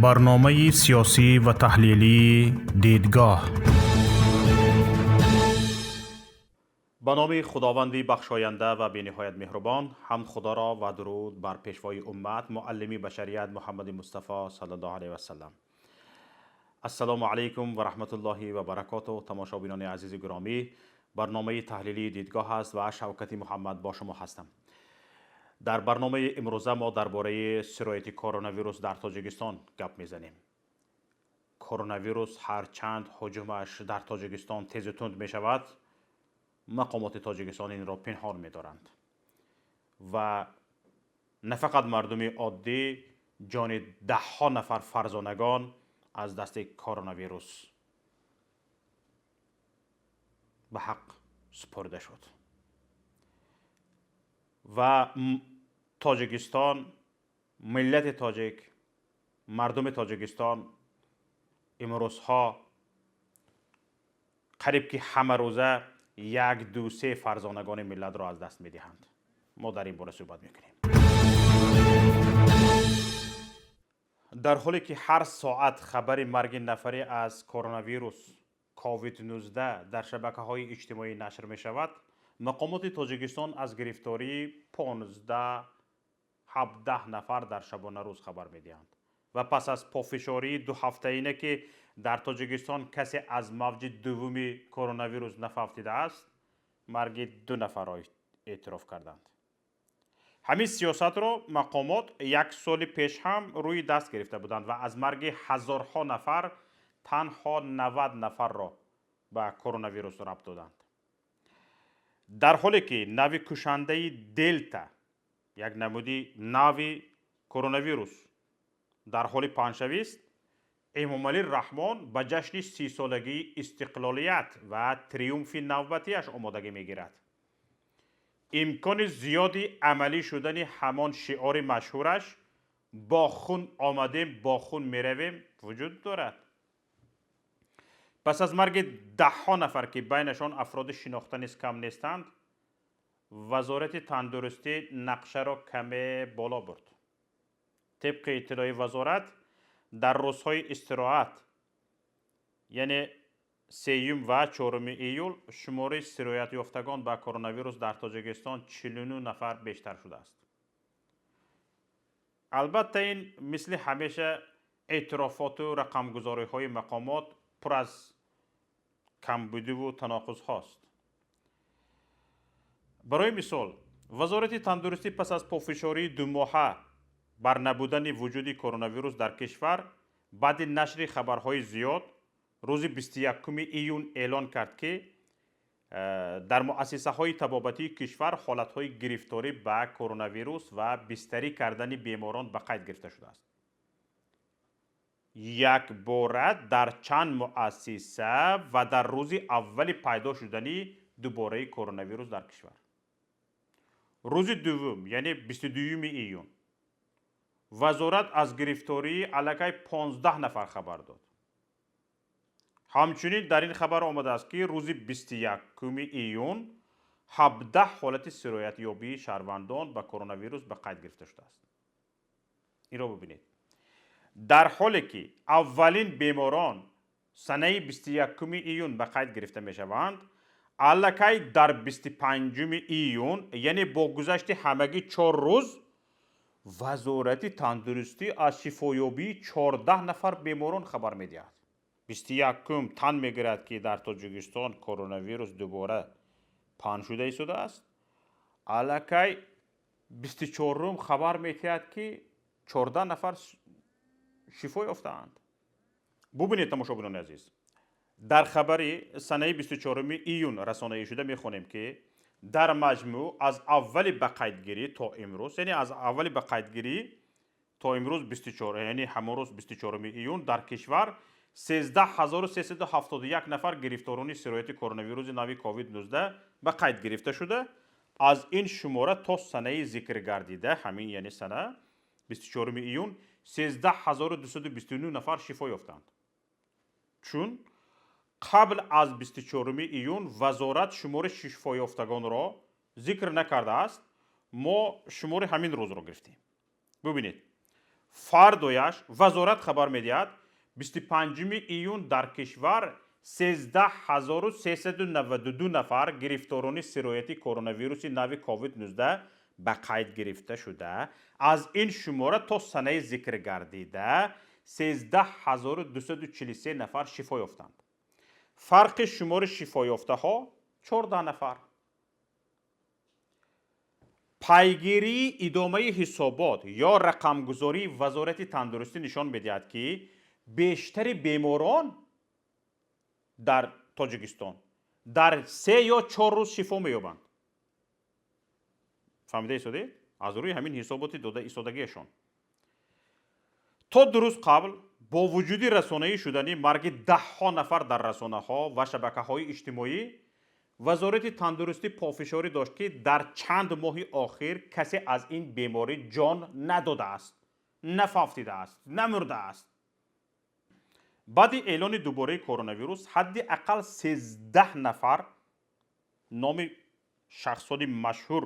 Барномаи сиёсӣ ва таҳлилии «Дидгоҳ». Ба номи Худованди бахшоянда ва бениҳоят меҳрубон. Ҳамд Худоро ва дуруд бар пешвои уммат, муаллими башарият, Муҳаммади Мустафо саллаллоҳу алайҳи васалам. Ассалому алайкум ва раҳматуллоҳи ва баракоту. Тамошобинони азизи гиромӣ, барномаи таҳлилии «Дидгоҳ» аст ва Шавкати Муҳаммад бо шумо ҳастам. Дар барномаи имрӯза мо дар бораи сирояти коронавирус дар Тоҷикистон гап мезанем. Коронавирус ҳарчанд ҳуҷумаш дар Тоҷикистон тезу тунд мешавад, мақомоти Тоҷикистон инро пинҳон медоранд ва на фақат мардуми оддӣ, ҷони даҳҳо нафар фарзонагон аз дасти коронавирус ба ҳақ супурда шуд ва Тоҷикистон, миллати тоҷик, мардуми Тоҷикистон имрӯзҳо қариб ки ҳамарӯза як, ду, се фарзонагони миллатро аз даст медиҳанд. Мо дар ин бора суҳбат мекунем. Дар ҳоле ки ҳар соат хабари марги нафаре аз коронавирус COVID-19 дар шабакаҳои иҷтимоӣ нашр мешавад, мақомоти Тоҷикистон аз гирифтории 15, 17 нафар дар шабонарӯз хабар медиҳанд ва пас аз пофишории дуҳафтаина, ки дар Тоҷикистон касе аз мавҷи дуввуми коронавирус нафавтидааст, марги ду нафарро эътироф карданд. Ҳамин сиёсатро мақомот як соли пеш ҳам рӯи даст гирифта буданд ва аз марги ҳазорҳо нафар танҳо 90 нафарро ба коронавирус рабт доданд. Дар ҳоле ки нави кушандаи Делта, як намуди нави коронавирус, дар ҳоли паҳншавист, Эмомалӣ Раҳмон ба ҷашни 30-солагии истиқлолият ва триумфи навбатиаш омодагӣ мегирад. Имкони зиёди амалӣ шудани ҳамон шиори машҳураш «Бо хун омадем, бо хун меравем» вуҷуд дорад. Пас аз марги даҳҳо нафар, ки байнашон афроди шинохта низ кам нестанд, Вазорати тандурустӣ нақшаро каме боло бурд. Тибқи иттилои вазорат, дар рӯзҳои истироҳат, яъне 3 ва 4 июл, шумораи сироятёфтагон ба коронавирус дар Тоҷикистон 49 нафар бештар шудааст. Албатта, ин мисли ҳамеша эътирофоту рақамгузориҳои мақомот пур аз камбудиву таноқузҳост. Барои мисол, Вазорати тандурустӣ пас аз пофишории думоҳа бар набудани вуҷуди коронавирус дар кишвар, баъди нашри хабарҳои зиёд, рӯзи 21 июн эълон кард, ки дар муассисаҳои табобатии кишвар ҳолатҳои гирифторӣ ба коронавирус ва бистарӣ кардани беморон ба қайд гирифта шудааст. Якбора дар чанд муассиса ва дар рӯзи аввали пайдо шудани дубораи коронавирус дар кишвар. Рӯзи дуввум, яъне 22 июн, вазорат аз гирифтории аллакай 15 нафар хабар дод. Ҳамчунин дар ин хабар омадааст, ки рӯзи 21 июн 17 ҳолати сироятёбии шаҳрвандон ба коронавирус ба қайд гирифта шудааст. Инро бибинед. Дар ҳоле ки аввалин беморон санаи 21 июн ба қайд гирифта мешаванд, аллакай дар 25 июн, яъне бо гузашти ҳамагӣ 4 рӯз, Вазорати тандурустӣ аз шифоёбии 14 нафар беморон хабар медиҳад. 21-ум тан мегирад, ки дар Тоҷикистон коронавирус дубора паҳн шуда истодааст, аллакай 24-ум хабар медиҳад, ки 14 нафар шифо ёфтаанд. Бубинед, тамошобинони азиз, дар хабари санаи 24 июн расонаӣ шуда мехонем, ки дар маҷмӯъ аз аввали ба қайдгирӣ то имрӯз, яъне аз аввали ба қайдгирӣ то имрӯз 24, яъне ҳамон рӯз 24 июн, дар кишвар 13 371 нафар гирифторони сирояти коронавируси нави COVID-19 ба қайд гирифта шуда, аз ин шумора то санаи зикр гардида, ҳамин яъне сана 24 июн, 13 229 нафар шифо ёфтанд. Чун қабл аз 24 июн вазорат шумори шифоёфтагонро зикр накардааст, мо шумори ҳамин рӯзро гирифтем. Бубинед. Фардояш вазорат хабар медиҳад: 25 июн дар кишвар 13 392 нафар гирифторони сирояти коронавируси нави COVID-19 ба қайд гирифта шуда, аз ин шумора то санаи зикр гардида 13 243 нафар шифо ёфтанд. Фарқи шумори шифоёфтаҳо 14 нафар. Пайгирии идомаи ҳисобот ё рақамгузории Вазорати тандурустӣ нишон медиҳад, ки бештари беморон дар Тоҷикистон дар 3 ё 4 рӯз шифо меёбанд. Фаҳмида истодед? Аз рӯи ҳамин ҳисоботи дода истодагиашон. То 2 рӯз қабл, бо вуҷуди расонаӣ шудани марги даҳҳо нафар дар расонаҳо ва шабакаҳои иҷтимоӣ, Вазорати тандурустӣ пофишорӣ дошт, ки дар чанд моҳи охир касе аз ин беморӣ ҷон надодааст, нафавтидааст, намурдааст. Баъди эълони дубораи коронавирус ҳадди ақал 13 нафар номи шахсони машҳур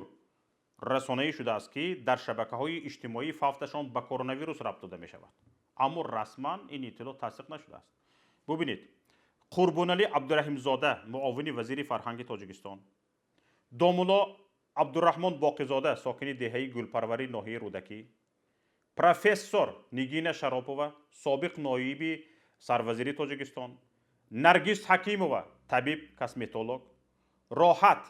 расонаӣ шудааст, ки дар шабакаҳои иҷтимоӣ фавташон ба коронавирус рабт дода мешавад, аммо расман ин иттилоъ тасдиқ нашудааст. Бубинед: Қурбоналӣ Абдураҳимзода, муовини вазири фарҳанги Тоҷикистон, домулло Абдураҳмон Боқизода, сокини деҳаи Гулпарвари ноҳияи Рӯдакӣ, профессор Нигина Шаропова, собиқ ноиби сарвазири Тоҷикистон, Наргиз Ҳакимова, табиб косметолог, Роҳат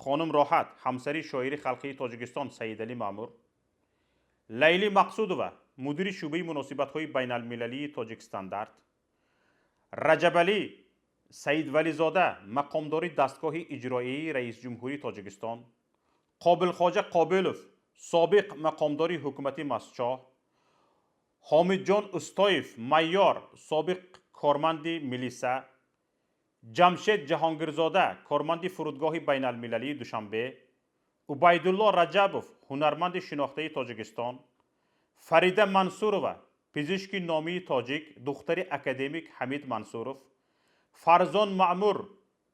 хонум Роҳат, ҳамсари шоири халқии Тоҷикистон Саидалӣ Маъмур, Лайлӣ Мақсудова, мудири шӯъбаи муносибатҳои байналмилалии Тоҷикстандарт, Раҷабалӣ Саидвализода, мақомдори дастгоҳи иҷроияи раисҷумҳурии Тоҷикистон, Қобилхоҷа Қобилов, собиқ мақомдори ҳукумати Мастчоҳ, Ҳомидҷон Устоев майор, собиқ корманди милиса, Ҷамшед Ҷаҳонгирзода, корманди фурудгоҳи байналмилалии Душанбе, Убайдулло Раҷабов, ҳунарманди шинохтаи Тоҷикистон, Фарида Мансурова, пизишки номии тоҷик, духтари академик Ҳамид Мансуров, Фарзон Маъмур,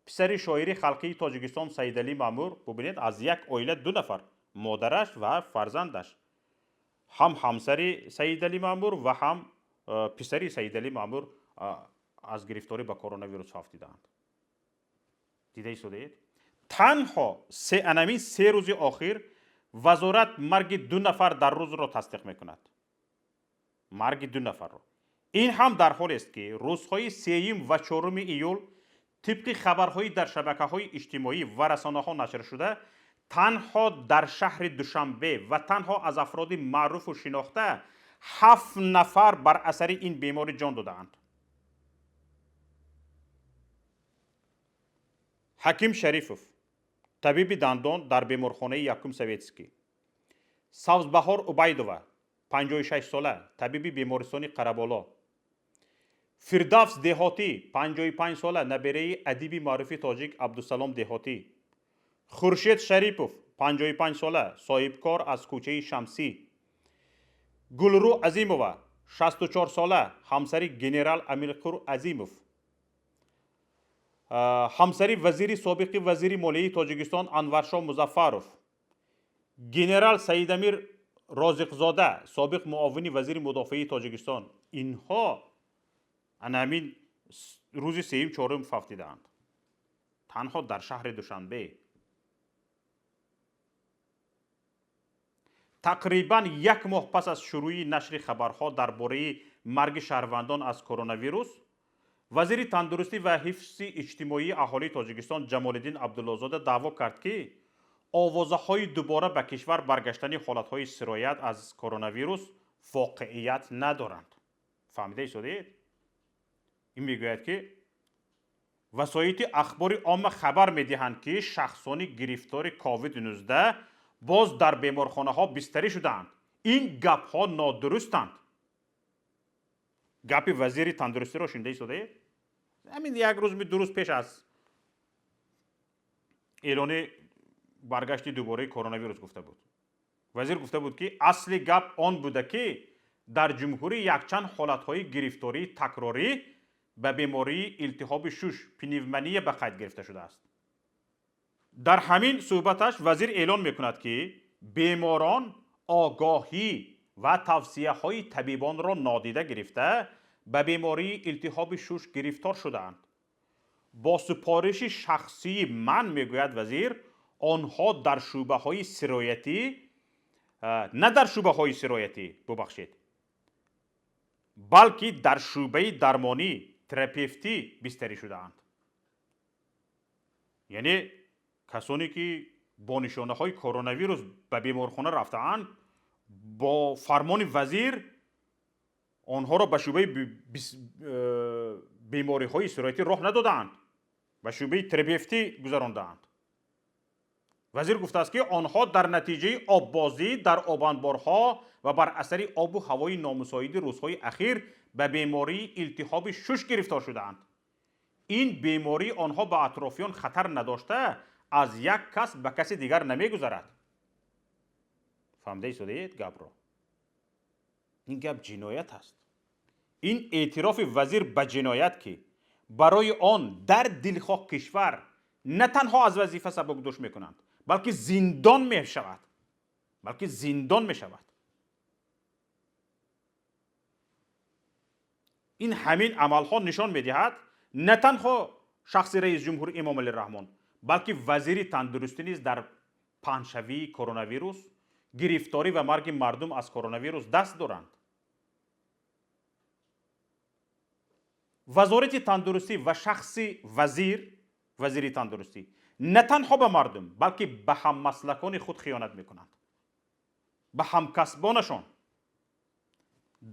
писари шоири халқии Тоҷикистон Саидалӣ Маъмур. Бубинед, аз як оила ду нафар: модараш ва фарзандаш, ҳам ҳамсари Саидалӣ Маъмур ва ҳам писари Саидалӣ Маъмур аз гирифторӣ ба коронавирус фавтидаанд. Дида истодаед, танҳо анамин 3 рӯзи охир вазорат марги ду нафар дар рӯзро тасдиқ мекунад, марги ду нафарро. Ин ҳам дар ҳолест, ки рӯзҳои 3 ва 4 июл, тибқи хабарҳои дар шабакаҳои иҷтимоӣ ва расонаҳо нашршуда, танҳо дар шаҳри Душанбе ва танҳо аз афроди маъруфу шинохта ҳафт нафар бар асари ин беморӣ ҷон додаанд. Ҳаким Шарифов, табиби дандон дар беморхонаи якум Советский, Савзбаҳор Убайдова, 56 сола, табиби бемористони Қараболо, Фирдавс Деҳотӣ, 55 сола, набераи адиби маъруфи тоҷик Абдусалом Деҳотӣ, Хуршед Шарипов, 55 сола, соҳибкор аз кӯчаи Шамсӣ, Гулрӯ Азимова, 64 сола, ҳамсари генерал Амирқур Азимов, ҳамсари вазири собиқи вазири молияи Тоҷикистон Анваршоҳ Музаффаров, генерал Саидамир Розиқзода, собиқ муовини вазири мудофиаи Тоҷикистон. Инҳо ана ҳамин рӯзи сеюм, чорум фавтидаанд танҳо дар шаҳри Душанбе. Тақрибан як моҳ пас аз шурӯи нашри хабарҳо дар бораи марги шаҳрвандон аз коронавирус, вазири тандурустӣ ва ҳифзи иҷтимоии аҳолии Тоҷикистон Ҷамолиддин Абдуллозода даъво кард, ки овозаҳои дубора ба кишвар баргаштани ҳолатҳои сироят аз коронавирус воқеият надоранд. Фаҳмида истодаед? Ин мегӯяд, ки васоити ахбори омма хабар медиҳанд, ки шахсони гирифтори COVID-19 боз дар беморхонаҳо бистарӣ шудаанд. Ин гапҳо нодурустанд. Гапи вазири тандурустиро шунида истодаед? Ҳамин як рӯз, 2 рӯз пеш аз эълони баргашти дубораи коронавирус гуфта буд. Вазир гуфта буд, ки асли гап он буда, ки дар ҷумҳурӣ якчанд ҳолатҳои гирифтории такрорӣ ба бемории илтиҳоби шуш, пневмония, ба қайд гирифта шудааст. Дар ҳамин суҳбаташ вазир эълон мекунад, ки беморон огоҳӣ ва тавсияҳои табибонро нодида гирифта ба бемории илтиҳоби шуш гирифтор шудаанд. Бо супориши шахсии ман, мегӯяд вазир, онҳо дар шӯъбаҳои сироятӣ, на дар шӯъбаҳои сироятӣ, бубахшед, балки дар шӯъбаи дармонӣ терапевтӣ бистарӣ шудаанд. Яъне касоне ки бо нишонаҳои коронавирус ба беморхона рафтаанд, бо фармони вазир онҳоро ба шӯъбаи бемориҳои сироятӣ роҳ надодаанд, ба шӯъбаи терапевтӣ гузарондаанд. Вазир гуфтааст, ки онҳо дар натиҷаи оббозӣ дар обанборҳо ва бар асари обу ҳавои номусоиди рӯзҳои ахир ба бемории илтиҳоби шуш гирифтор шудаанд. Ин бемории онҳо ба атрофиён хатар надошта, аз як кас ба каси дигар намегузарад. Фаҳмида истодаед гапро? Ин гап ҷиноят аст. Ин эътирофи вазир ба ҷиноят, ки барои он дар дилхоҳ кишвар на танҳо аз вазифа сабукдӯш мекунанд, балки зиндон мешавад. Балки зиндон мешавад. Ин ҳамин амалҳо нишон медиҳад на танҳо шахси раис ҷумҳур Эмомалӣ Раҳмон, балки вазири тандурустӣ низ дар паҳншавии коронавирус, гирифторӣ ва марги мардум аз коронавирус даст доранд. Вазорати тандурустӣ ва шахси вазир, вазири тандурустӣ на танҳо ба мардум, балки ба ҳаммаслакони худ хиёнат мекунанд, ба ҳамкасбонашон.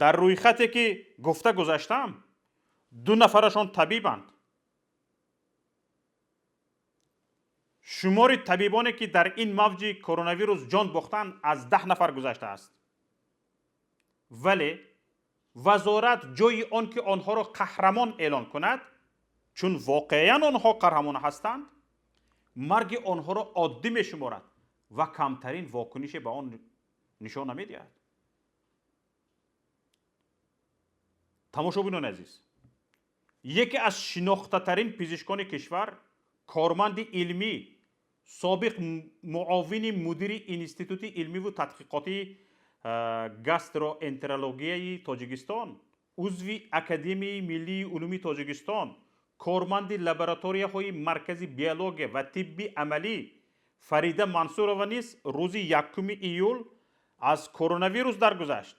Дар рӯйхате ки гуфта гузаштам, 2 нафарашон табибанд. Шумори табибоне ки дар ин мавҷи коронавирус ҷон бохтанд аз 10 нафар гузаштааст. Вале вазорат ҷои он ки онҳоро қаҳрамон эълон кунад, чун воқеан онҳо қаҳрамон ҳастанд, марги онҳоро оддӣ мешуморад ва камтарин вокунише ба он нишон намедиҳад. Тамошобинони азиз, яке аз шинохтатарин пизишкони кишвар, корманди илмӣ, собиқ муовини мудири Институти илмиву тадқиқотии гастроэнтерологияи Тоҷикистон, узви Академияи миллии улуми Тоҷикистон, корманди лабораторияҳои Маркази биология ва тибби амалӣ Фарида Мансурова низ рӯзи 1 июл аз коронавирус даргузашт.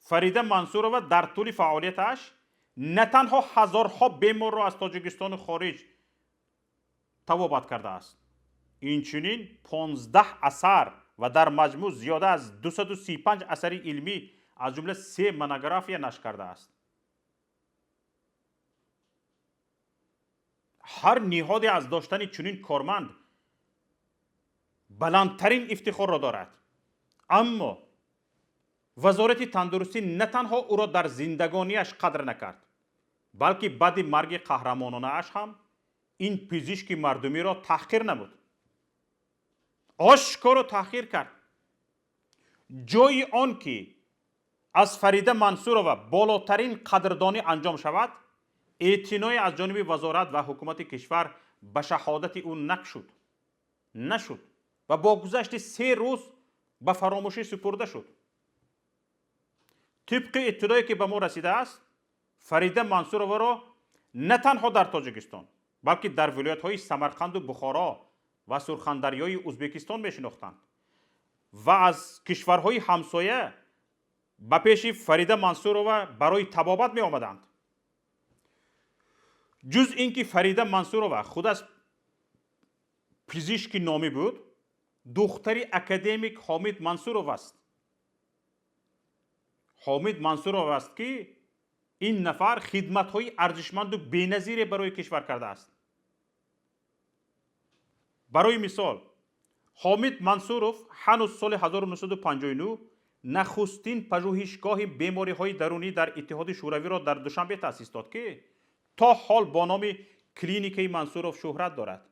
Фарида Мансурова дар тӯли фаъолияташ на танҳо ҳазорҳо беморро аз Тоҷикистону хориҷ табобат кардааст, инчунин 15 асар ва дар маҷмӯъ зиёда аз 235 асари илмӣ, аз ҷумла 3 монография нашр кардааст. Ҳар ниҳоде аз доштани чунин корманд баландтарин ифтихорро дорад. Аммо вазорати тандурустӣ на танҳо ӯро дар зиндагониаш қадр накард, балки баъди марги қаҳрамононааш ҳам ин пизишки мардумиро таҳқир намуд. Ошкоро таҳқир кард. Ҷои он ки аз Фарида Мансурова болотарин қадрдонӣ анҷом шавад, эътиное аз ҷониби вазорат ва ҳукумати кишвар ба шаҳодати ӯ нашуд ва бо гузашти 3 рӯз ба фаромӯшӣ супурда шуд. Тибқи иттилое ки ба мо расидааст, Фарида Мансуроваро на танҳо дар Тоҷикистон, балки дар вилоятҳои Самарқанду Бухоро ва Сурхандарёи Ӯзбекистон мешинохтанд ва аз кишварҳои ҳамсоя ба пеши Фарида Мансурова барои табобат меомаданд. Ҷуз ин ки Фарида Мансурова худаш пизишки номӣ буд, духтари академик Ҳомид Мансуров аст. Ҳомид Мансуров аст, ки ин нафар хидматҳои арзишманду беназире барои кишвар кардааст. Барои мисол, Ҳомид Мансуров ҳанӯз соли 1959 нахустин пажӯҳишгоҳи бемориҳои дарунӣ дар Иттиҳоди Шӯравиро дар Душанбе таъсис дод, ки то ҳол бо номи клиникаи Мансуров шӯҳрат дорад.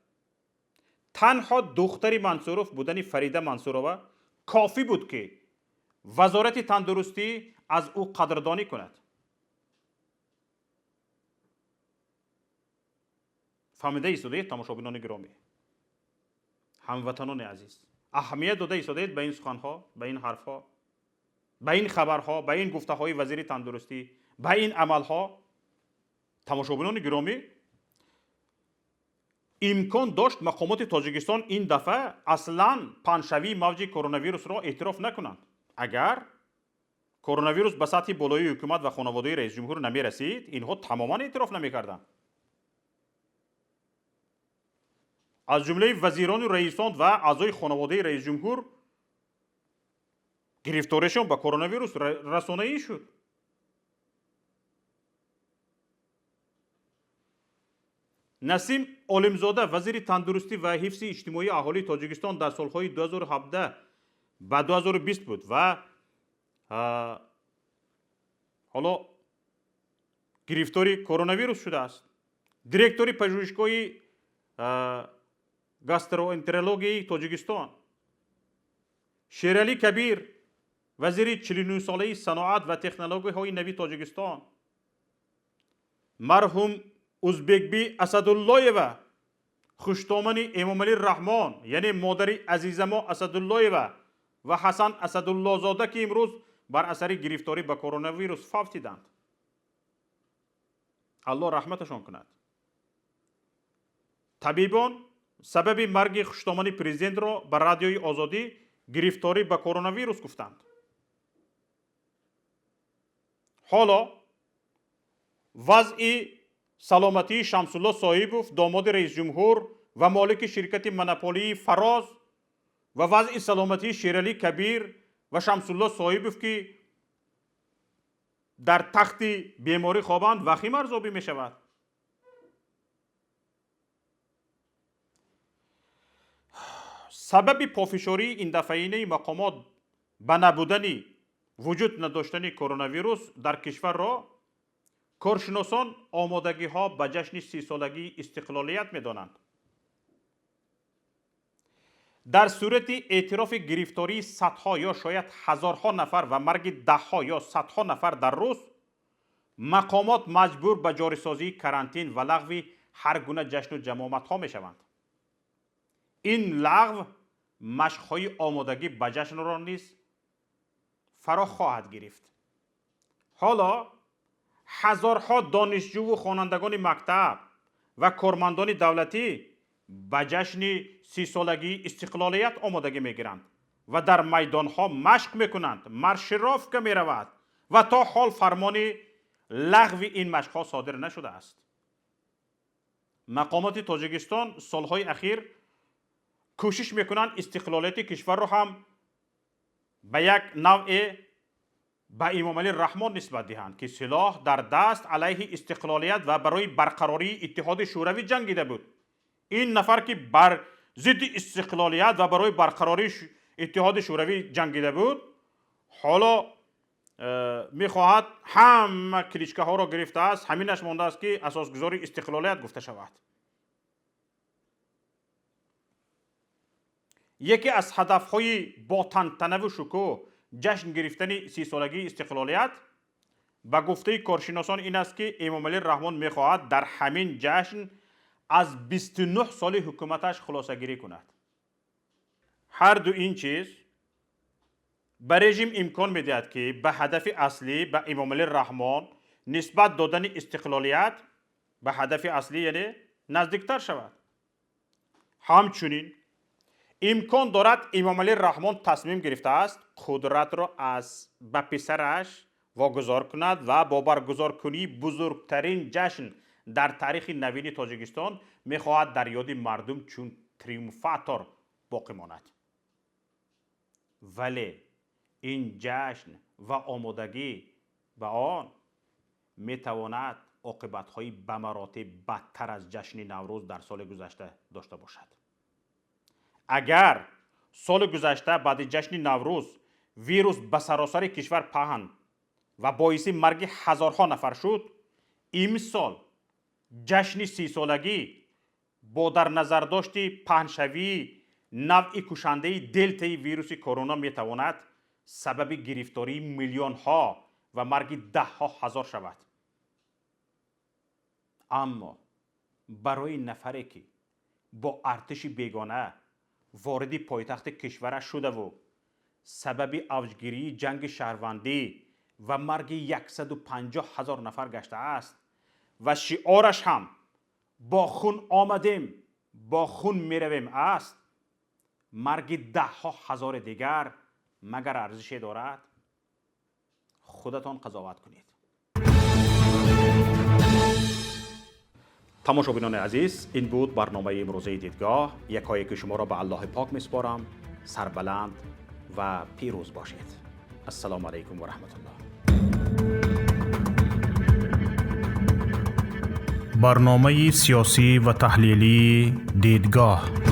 Танҳо духтари Мансуров будани Фарида Мансурова кофӣ буд, ки вазорати тандурустӣ аз ӯ қадрдонӣ кунад. Фаҳмида истодаед, тамошобинони гиромӣ, ҳамватанони азиз, Аҳамият дода истодаед ба ин суханҳо, ба ин ҳарфҳо, ба ин хабарҳо, ба ин гуфтаҳои вазири тандурустӣ, ба ин амалҳо? Тамошобинони гиромӣ, имкон дошт мақомоти Тоҷикистон ин дафъа аслан паҳншавии мавҷи коронавирусро эътироф накунанд. Агар коронавирус ба сатҳи болоии ҳукумат ва хонаводаи раисҷумҳур намерасид, инҳо тамоман эътироф намекарданд. Аз ҷумлаи вазирону раисон ва аъзои хонаводаи раисҷумҳур гирифторишон ба коронавирус расонаӣ шуд. Насим Олимзода, вазири тандурустӣ ва ҳифзи иҷтимоии аҳолии Тоҷикистон дар солҳои 2017 ба 2020 буд ва ҳоло гирифтори коронавирус шудааст. Директори пажӯҳишгоҳи гастроэнтерологияи Тоҷикистон. Шералӣ Кабир, вазири 49-солаи саноат ва технологияҳои нави Тоҷикистон. Марҳум Узбекби Асадуллоева, хуштомани Эмомалӣ Раҳмон, яъне модари Азизамо Асадуллоева ва Ҳасан Асадуллозода, ки имрӯз бар асари гирифторӣ ба коронавирус фавтиданд. Аллоҳ раҳматашон кунад. Табибон сабаби марги хуштомани президентро ба Радиои Озодӣ гирифторӣ ба коронавирус гуфтанд. Ҳоло вазъи саломатии Шамсулло Соҳибов, домоди раисҷумҳур ва молики ширкати монополии Фароз, ва вазъи саломатии Шералӣ Кабир ва Шамсулло Соҳибов, ки дар тахти беморӣ хобанд, вахим арзёбӣ мешавад. Сабаби пофишории индафъаинаи мақомот ба набудани вуҷуд надоштани коронавирус дар кишварро коршиносон омодагиҳо ба ҷашни 30-солагии истиқлолият медонанд. Дар сурати эътирофи гирифтории садҳо ё шояд ҳазорҳо нафар ва марги даҳҳо ё садҳо нафар дар рӯз, мақомот маҷбур ба ҷорисозии карантин ва лағви ҳар гуна ҷашну ҷамоматҳо мешаванд. Ин лағв машқҳои омодагӣ ба ҷашнро низ фаро хоҳад гирифт. Ҳоло ҳазорҳо донишҷӯву хонандагони мактаб ва кормандони давлатӣ ба ҷашни 30-солагии истиқлолият омодагӣ мегиранд ва дар майдонҳо машқ мекунанд, маршировка меравад ва то ҳол фармони лағви ин машқҳо содир нашудааст. Мақомоти Тоҷикистон солҳои ахир кӯшиш мекунанд истиқлолияти кишварро ҳам ба як навъе ба Эмомалӣ Раҳмон нисбат диҳанд, ки силоҳ дар даст алайҳи истиқлолият ва барои барқарории Иттиҳоди Шӯравӣ ҷангида буд. Ин нафар, ки бар зидди истиқлолият ва барои барқарории Иттиҳоди Шӯравӣ ҷангида буд, ҳоло мехоҳад ҳама кличкаҳоро гирифтааст, ҳаминаш мондааст, ки асосгузори истиқлолият гуфта шавад. Яке аз ҳадафҳои бо тантанаву шукӯҳ ҷашн гирифтани 30-солагии истиқлолият ба гуфтаи коршиносон ин аст, ки Эмомалӣ Раҳмон мехоҳад дар ҳамин ҷашн аз 29 соли ҳукуматаш хулосагирӣ кунад. Ҳар ду ин чиз ба режим имкон медиҳад, ки ба ҳадафи аслӣ ба Эмомалӣ Раҳмон нисбат додани истиқлолият ба ҳадафи аслӣ, яъне наздиктар шавад. Ҳамчунин имкон дорад Эмомалӣ Раҳмон тасмим гирифтааст қудратро аз ба писараш вогузор кунад ва бо баргузоркунии бузургтарин ҷашн дар таърихи навини Тоҷикистон мехоҳад дар ёди мардум чун триумфатор боқӣ монад. Вале ин ҷашн ва омодагӣ ба он метавонад оқибатҳои ба маротиб бадтар аз ҷашни Наврӯз дар соли гузашта дошта бошад. Агар соли гузашта баъди ҷашни Наврӯз вирус ба саросари кишвар паҳн ва боиси марги ҳазорҳо нафар шуд, имсол ҷашни 30-солагӣ бо дар назардошти паҳншавии навъи кушандаи делтаи вируси корона метавонад сабаби гирифтории миллионҳо ва марги даҳҳо ҳазор шавад. Аммо барои нафаре, ки бо артиши бегона Вориди пойтахти кишвараш шудаву сабаби авҷгирии ҷанги шаҳрвандӣ ва марги 150 ҳазор нафар гаштааст ва шиораш ҳам «Бо хун омадем, бо хун меравем» аст, марги даҳҳо ҳазори дигар магар арзише дорад? Худатон қазоват кунед. Тамошобинони азиз, ин буд барномаи имрӯзаи «Дидгоҳ». Якояки шуморо ба Аллоҳи пок месупорам. Сарбаланд ва пирӯз бошед. Ассалому алайкум ва раҳматуллоҳ. Барномаи сиёсӣ ва таҳлилии «Дидгоҳ».